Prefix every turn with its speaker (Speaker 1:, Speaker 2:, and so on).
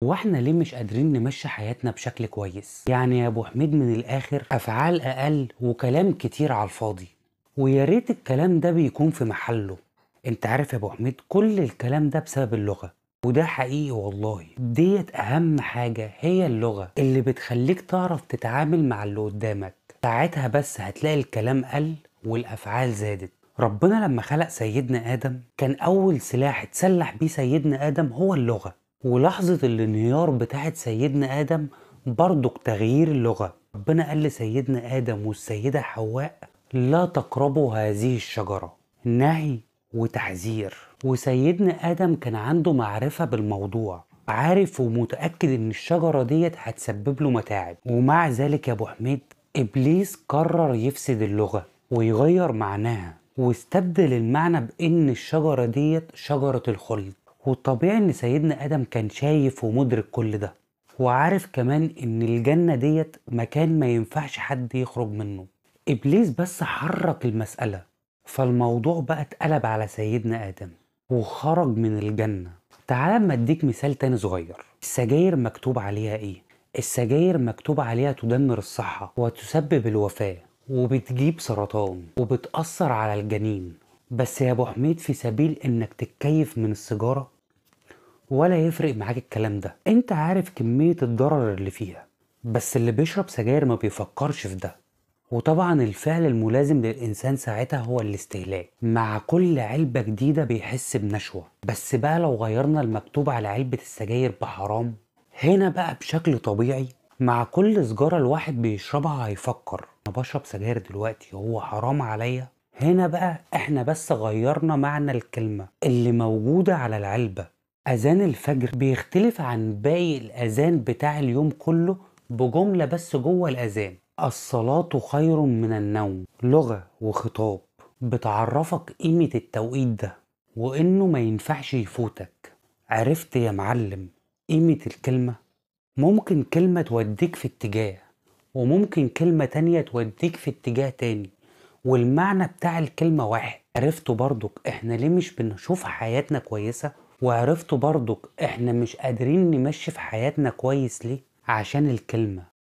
Speaker 1: واحنا ليه مش قادرين نمشي حياتنا بشكل كويس؟ يعني يا ابو حميد من الاخر افعال اقل وكلام كتير على الفاضي، ويا ريت الكلام ده بيكون في محله. انت عارف يا ابو حميد كل الكلام ده بسبب اللغة، وده حقيقي والله. ديت اهم حاجة هي اللغة اللي بتخليك تعرف تتعامل مع اللي قدامك، ساعتها بس هتلاقي الكلام قل والافعال زادت. ربنا لما خلق سيدنا آدم كان أول سلاح اتسلح بيه سيدنا آدم هو اللغة، ولحظة الانهيار بتاعت سيدنا آدم برضك تغيير اللغة. ربنا قال لسيدنا آدم والسيدة حواء لا تقربوا هذه الشجرة، نهي وتحذير. وسيدنا آدم كان عنده معرفة بالموضوع، عارف ومتأكد إن الشجرة ديت هتسبب له متاعب، ومع ذلك يا أبو حميد إبليس قرر يفسد اللغة ويغير معناها، واستبدل المعنى بإن الشجرة ديت شجرة الخلد. والطبيعي إن سيدنا آدم كان شايف ومدرك كل ده، وعارف كمان إن الجنة ديت مكان ما ينفعش حد يخرج منه. إبليس بس حرك المسألة، فالموضوع بقى اتقلب على سيدنا آدم وخرج من الجنة. تعال اما اديك مثال تاني صغير. السجاير مكتوب عليها ايه؟ السجاير مكتوب عليها تدمر الصحة وتسبب الوفاة وبتجيب سرطان وبتأثر على الجنين. بس يا ابو حميد في سبيل انك تتكيف من السيجارة ولا يفرق معاك الكلام ده، انت عارف كمية الضرر اللي فيها، بس اللي بيشرب سجاير ما بيفكرش في ده. وطبعا الفعل الملازم للإنسان ساعتها هو الاستهلاك، مع كل علبة جديدة بيحس بنشوة. بس بقى لو غيرنا المكتوب على علبة السجاير بحرام، هنا بقى بشكل طبيعي مع كل سجارة الواحد بيشربها هيفكر أنا بشرب سجاير دلوقتي هو حرام عليا؟ هنا بقى احنا بس غيرنا معنى الكلمة اللي موجودة على العلبة. أذان الفجر بيختلف عن باقي الأذان بتاع اليوم كله بجملة بس جوه الأذان، الصلاة خير من النوم. لغة وخطاب بتعرفك قيمة التوقيت ده وإنه ما ينفعش يفوتك. عرفت يا معلم قيمة الكلمة؟ ممكن كلمة توديك في اتجاه، وممكن كلمة تانية توديك في اتجاه تاني، والمعنى بتاع الكلمة واحد. عرفتوا برضك احنا ليه مش بنشوف حياتنا كويسة؟ وعرفتوا برضك احنا مش قادرين نمشي في حياتنا كويس ليه؟ عشان الكلمة.